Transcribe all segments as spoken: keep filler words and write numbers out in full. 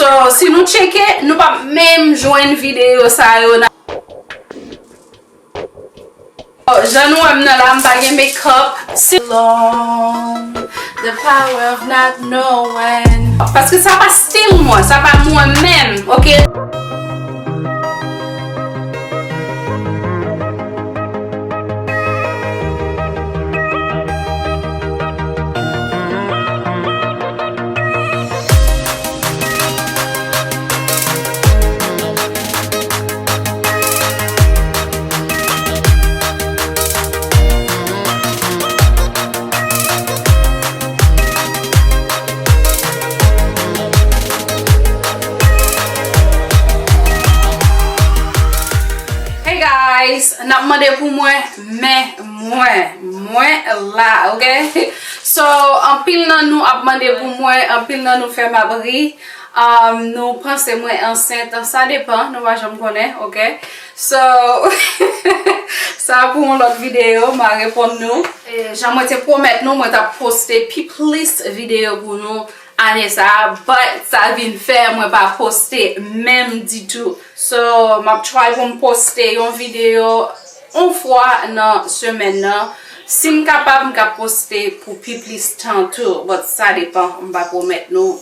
So, si nou tcheke, nou p ap menm jwenn videyo sa yo nan. Oh, jan nou wè m nan la, m pa gen makeup. Se long, the power of not knowing. Paske sa pa stil mwen, sa pa mwen menm, ok? Hey guys, n ap mande pou mwen, men mwen, mwen la, ok? So, anpil nan nou ap mande pou mwen, anpil nan nou fè m ap ri. Um, nou panse mwen ansent, sa depan, nou pa janm konnen, ok? So, sa pou yon lòt videyo, m a reponn nou. E, jan mwen te pwomèt nou, mwen t ap poste pi plis videyo pou nou ane sa a, but sa vin fè mwen pa poste menm ditou. So, m ap try pou m poste yon videyo yon fwa nan semèn nan. Si m kapab, m ka poste pou pi plis tan tou, but sa depan, m pa pwomèt nou.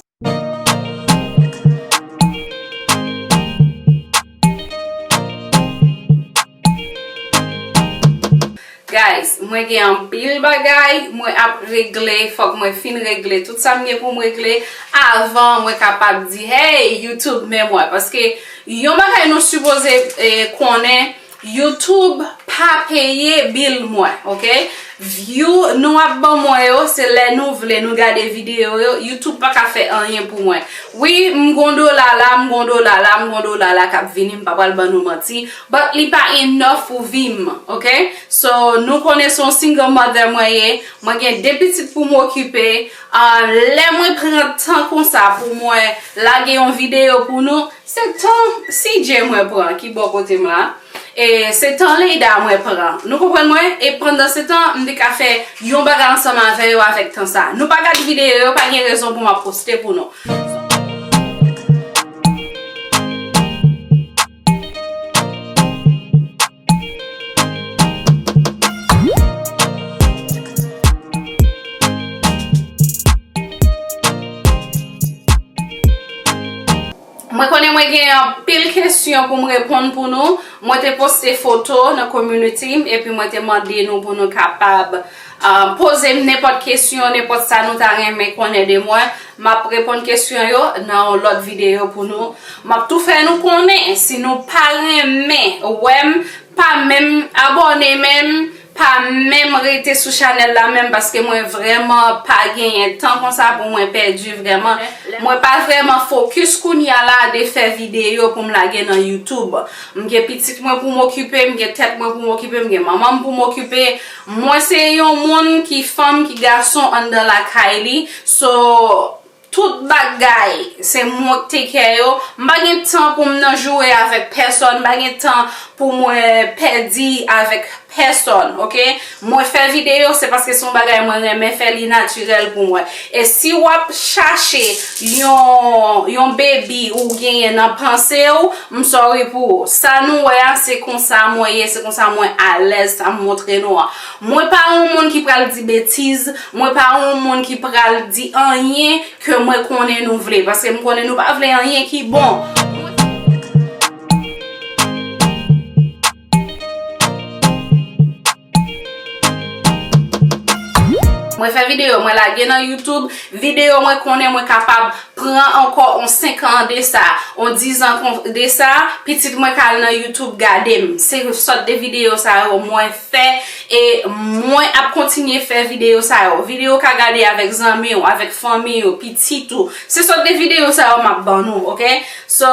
Guys, mwen gen anpil bagay mwen ap regle, fòk mwen fin regle tout sa m gen pou m regle avan mwen kapab di, hey, YouTube, men mwen. Paske yon bagay nou sipoze, eh, konnen, YouTube pa peye bill mwen, ok? View nou ap ban mwen yo, se lè nou vle nou gade videyo yo, YouTube pa ka fè anyen pou mwen. Wi, m gon dola la, m gon dola la, m gon dola la k ap vini, m pa pral ban nou manti, but li pa enough pou vi m, ok? So, nou konnen se yon single mother mwen ye, mwen gen de pitit pou m okipe. Ah, lè mwen pran tan konsa pou mwen lage yon videyo pou nou, se tan C J mwen pran ki bò kote m la. E se tan Leida mwen pran. Nou konprann mwen? E pandan se tan, m te ka fè yon bagay ansanm avè yo avèk tan sa. Nou pa gad videyo yo, pa gen rezon pou m ap poste pou nou. Mwen konnen mwen gen anpil kesyon pou m reponn pou nou. Mwen te poste foto nan community m, epi mwen te mande nou pou nou kapab, ah, poze m nenpòt kesyon, nenpòt sa nou ta renmen konnen de mwen. M ap reponn kesyon yo nan yon lòt videyo pou nou. M ap tou fè nou konnen, si nou pa renmen wè m, pa menm abòne menm, pa menm rete sou chanèl la menm, paske mwen vrèman pa genyen tan konsa pou mwen pèdi vrèman. Mwen pa vrèman fokis kounye a la de fè videyo pou m lage nan YouTube. M gen pitit mwen pou m okipe, m gen tèt mwen pou m okipe, m gen manman m pou m okipe. Mwen se yon moun ki fanm, ki gason anndan lakay li. So, tout bagay, se mwen k take care yo. M pa gen tan pou m nan joure avèk pèsòn, m pa gen tan pou mwen pèdi avèk pèsòn, ok? Mwen fè videyo, se paske se yon bagay mwen renmen fè, li natirèl pou mwen. E si w ap chache yon, yon baby ou genyen nan panse w, m sorry pou ou. Sa nou wè a, se konsa mwen ye, se konsa mwen alèz, sa m montre nou an. Mwen pa yon moun ki pral di betiz, mwen pa yon moun ki pral di anyen ke mwen konnen nou vle, paske m konnen nou pa vle anyen ki bon. Mwen fè videyo, mwen lage nan YouTube, videyo mwen konnen mwen kapab pran ankò on senk an de sa, on dizan kon-, de sa, pitit mwen ka al nan YouTube gade m. Se sòt de videyo sa yo mwen fè, e mwen ap kontinye fè videyo sa yo. Videyo w ka gade avèk zanmi w, avèk fanmi w, pitit ou. Se sòt de videyo sa yo m ap ban nou, ok? So,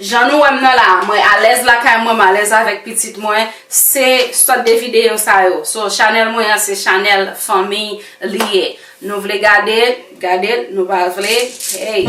jan nou wè m nan la, mwen alèz lakay mwen, m alèz avèk pitit mwen. Se sòt de videyo sa yo. So, chanèl mwen an, se chanèl fanmi li ye. Nou vle gade l, gade l, nou pa vle, hey.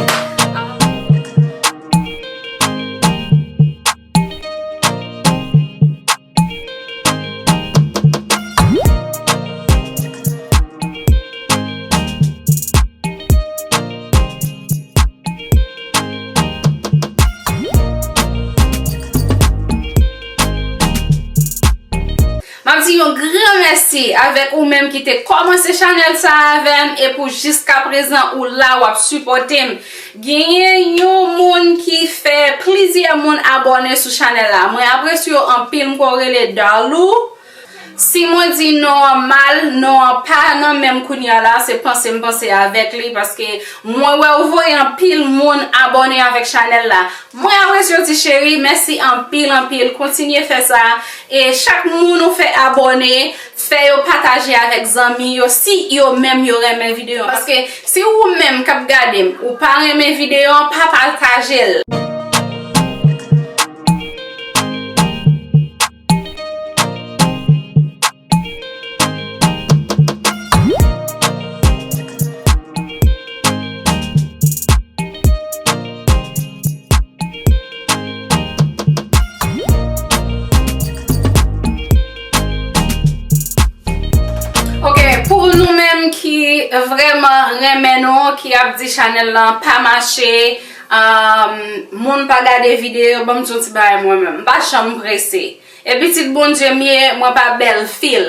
Gran mèsi avèk ou menm ki te kòmanse chanèl sa avè m e pou jiskaprezan ou la w ap sipòte m. Genyen yon moun ki fè plizyè moun abòne sou chanèl la. Mwen apresye w anpil, m kwè w rele Darlou. Si mwen di non an mal, non an pa nan men m kounye a la, se panse m panse avèk li, paske mwen wè ou voye anpil moun abòne avèk chanèl la. Mwen apresye w ti cheri, mèsi anpil, anpil, kontinye fè sa. E chak moun ou fè abòne, fè yo pataje avèk zanmi yo, si yo menm yo renmen videyo an. Paske si ou menm k ap gade m, ou pa renmen videyo an, pa pataje l. Ok, pou nou menm ki vrèman renmen nou, ki ap di chanèl lan pa mache, um, moun pa gade videyo, ban m di yon ti bagay mwen menm. M pa janm prese. E pitit Bondye m ye, mwen pa bèl fil.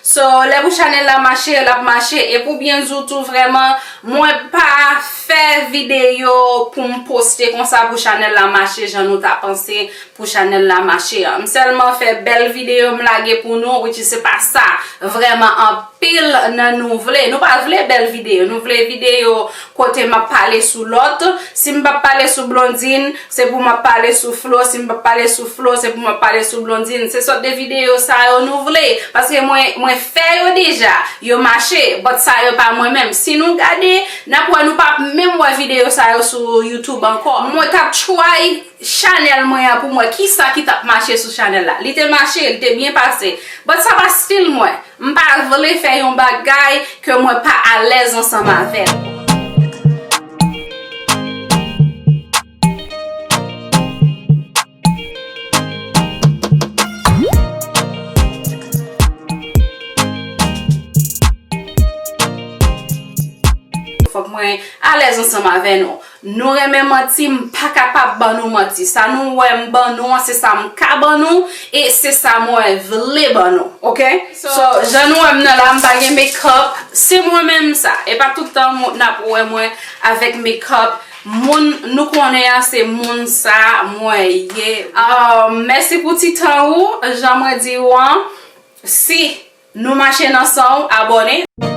So, lè pou chanèl la mache, l ap mache. E pou byen di w tou, vrèman, mwen pa fè videyo pou m poste konsa pou chanèl la mache jan nou ta panse pou chanèl la mache an. M sèlman fè bèl videyo, m lage pou nou, which is se pa sa vrèman anpil nan nou vle. Nou pa vle bèl videyo, nou vle videyo kote m ap pale sou lòt. Si m p ap pale sou Blondine, se pou m ap pale sou Flo. Si m p ap pale sou Flo, se pou m ap pale sou Blondine. Se sòt de videyo sa yo nou vle. Paske mwen, mwen fè yo deja. Yo mache. But sa yo pa mwen menm. Si nou gade, n ap wè nou p ap menm wè videyo sa yo sou YouTube ankò. Mwen t ap try chanèl mwen an pou m wè kisa ki t ap mache sou chanèl la. Li te mache, li te byen pase. But sa pa stil mwen. M pa vle fè yon bagay ke mwen pa alèz ansanm avè l. Fòk mwen alèz ansanm avè nou. Nou renmen manti, m pa kapab ban nou manti. Sa nou wè m ban nou an, se sa m ka ban nou, e se sa mwen vle ban nou, ok? So, jan nou wè m nan la, m pa gen make-up. Se mwen menm sa. E pa tout tan moun n ap wè mwen avèk make-up. Moun nou konnen an, se moun sa mwen ye. Ah, mèsi pou ti tan ou, jan mwen di ou an. Si nou mache nan san w, abòne.